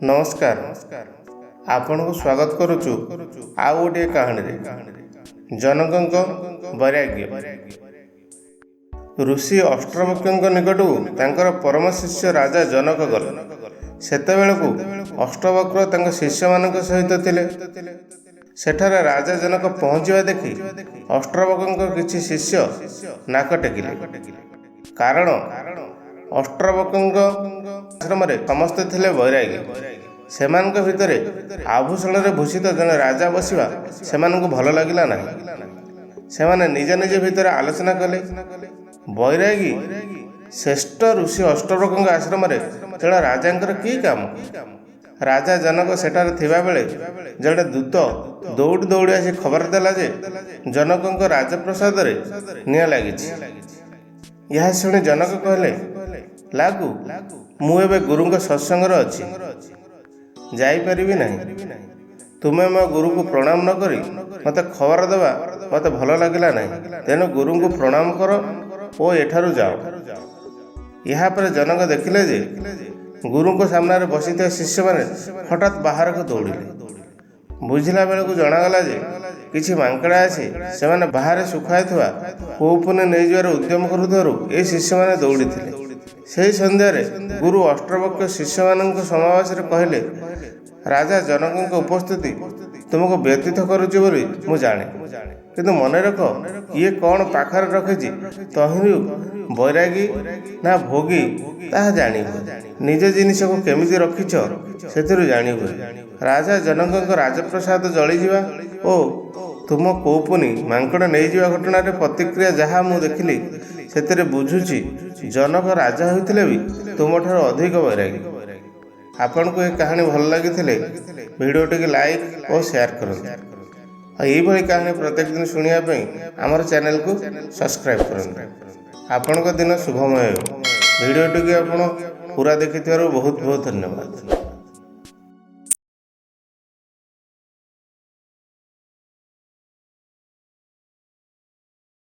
ନମସ୍କାର, ଆପଣଙ୍କୁ ସ୍ୱାଗତ କରୁଛୁ ଆଉ ଗୋଟିଏ କାହାଣୀରେ, ଜନକଙ୍କ ବୈରାଗ୍ୟ। ଋଷି ଅଷ୍ଟବକ୍ରଙ୍କ ନିକଟକୁ ତାଙ୍କର ପରମ ଶିଷ୍ୟ ରାଜା ଜନକ ଗଲେ। ସେତେବେଳକୁ ଅଷ୍ଟବକ୍ର ତାଙ୍କ ଶିଷ୍ୟମାନଙ୍କ ସହିତ ଥିଲେ। ସେଠାରେ ରାଜା ଜନକ ପହଞ୍ଚିବା ଦେଖି ଅଷ୍ଟବକ୍ରଙ୍କ କିଛି ଶିଷ୍ୟ ନାକ ଟେକିଲେ, କାରଣ ଅଷ୍ଟବକ୍ରଙ୍କ ଆଶ୍ରମରେ ସମସ୍ତେ ଥିଲେ ବୈରାଗୀ। ସେମାନଙ୍କ ଭିତରେ ଆଭୂଷଣରେ ଭୂଷିତ ଜଣେ ରାଜା ବସିବା ସେମାନଙ୍କୁ ଭଲ ଲାଗିଲା ନାହିଁ। ସେମାନେ ନିଜ ନିଜ ଭିତରେ ଆଲୋଚନା କଲେ, ବୈରାଗୀ ଶ୍ରେଷ୍ଠ ଋଷି ଅଷ୍ଟବକ୍ରଙ୍କ ଆଶ୍ରମରେ ଜଣେ ରାଜାଙ୍କର କି କାମ? ରାଜା ଜନକ ସେଠାରେ ଥିବାବେଳେ ଜଣେ ଦୂତ ଦୌଡ଼ି ଦୌଡ଼ି ଆସି ଖବର ଦେଲା ଯେ ଜନକଙ୍କ ରାଜପ୍ରାସାଦରେ ନିଆଁ ଲାଗିଛି। ଏହା ଶୁଣି ଜନକ କହିଲେ, "ଲାଗୁ, ମୁଁ ଏବେ ଗୁରୁଙ୍କ ସତ୍ସଙ୍ଗରେ ଅଛି, ଯାଇପାରିବି ନାହିଁ। ତୁମେ ମୋ ଗୁରୁଙ୍କୁ ପ୍ରଣାମ ନ କରି ମୋତେ ଖବର ଦେବା ମୋତେ ଭଲ ଲାଗିଲା ନାହିଁ। ତେଣୁ ଗୁରୁଙ୍କୁ ପ୍ରଣାମ କର ଓ ଏଠାରୁ ଯାଅ।" ଏହାପରେ ଜନକ ଦେଖିଲେ ଯେ ଗୁରୁଙ୍କ ସାମ୍ନାରେ ବସିଥିବା ଶିଷ୍ୟମାନେ ହଠାତ୍ ବାହାରକୁ ଦୌଡ଼ିଲେ। ବୁଝିଲା ବେଳକୁ ଜଣାଗଲା ଯେ କିଛି ମାଙ୍କଡ଼ ଆସି ସେମାନେ ବାହାରେ ଶୁଖାଇଥିବା କୌପୁନୀ ନେଇଯିବାର ଉଦ୍ୟମ କରୁଥିବାରୁ ଏହି ଶିଷ୍ୟମାନେ ଦୌଡ଼ିଥିଲେ। ସେହି ସନ୍ଧ୍ୟାରେ ଗୁରୁ ଅଷ୍ଟବକ୍ର ଶିଷ୍ୟମାନଙ୍କ ସମାବେଶରେ କହିଲେ, "ରାଜା ଜନକଙ୍କ ଉପସ୍ଥିତି ତୁମକୁ ବ୍ୟଥିତ କରୁଛି ବୋଲି ମୁଁ ଜାଣେ। କିନ୍ତୁ ମନେ ରଖ, କିଏ କ'ଣ ପାଖରେ ରଖିଛି ତହିଁରୁ ବୈରାଗୀ ନା ଭୋଗୀ ତାହା ଜାଣିହୁଏ। ନିଜ ଜିନିଷକୁ କେମିତି ରଖିଛ, ସେଥିରୁ ଜାଣିହୁଏ। ରାଜା ଜନକଙ୍କ ରାଜପ୍ରାସାଦ ଜଳିଯିବା ଓ ତୁମ କୌପୁନୀ ମାଙ୍କଡ଼ ନେଇଯିବା ଘଟଣାରେ ପ୍ରତିକ୍ରିୟା ଯାହା ମୁଁ ଦେଖିଲି, ସେଥିରେ ବୁଝୁଛି ଜନକ ରାଜା ହୋଇଥିଲେ ବି ତୁମଠାରୁ ଅଧିକ ବୈରାଗୀ।" ଆପଣଙ୍କୁ ଏ କାହାଣୀ ଭଲ ଲାଗିଥିଲେ ଭିଡ଼ିଓଟିକୁ ଲାଇକ୍ ଓ ସେୟାର କରନ୍ତୁ। ଆଉ ଏଇଭଳି କାହାଣୀ ପ୍ରତ୍ୟେକ ଦିନ ଶୁଣିବା ପାଇଁ ଆମର ଚ୍ୟାନେଲକୁ ସବସ୍କ୍ରାଇବ୍ କରନ୍ତୁ। ଆପଣଙ୍କ ଦିନ ଶୁଭମୟ ହେଉ। ଭିଡ଼ିଓଟିକୁ ଆପଣ ପୁରା ଦେଖିଥିବାରୁ ବହୁତ ବହୁତ ଧନ୍ୟବାଦ।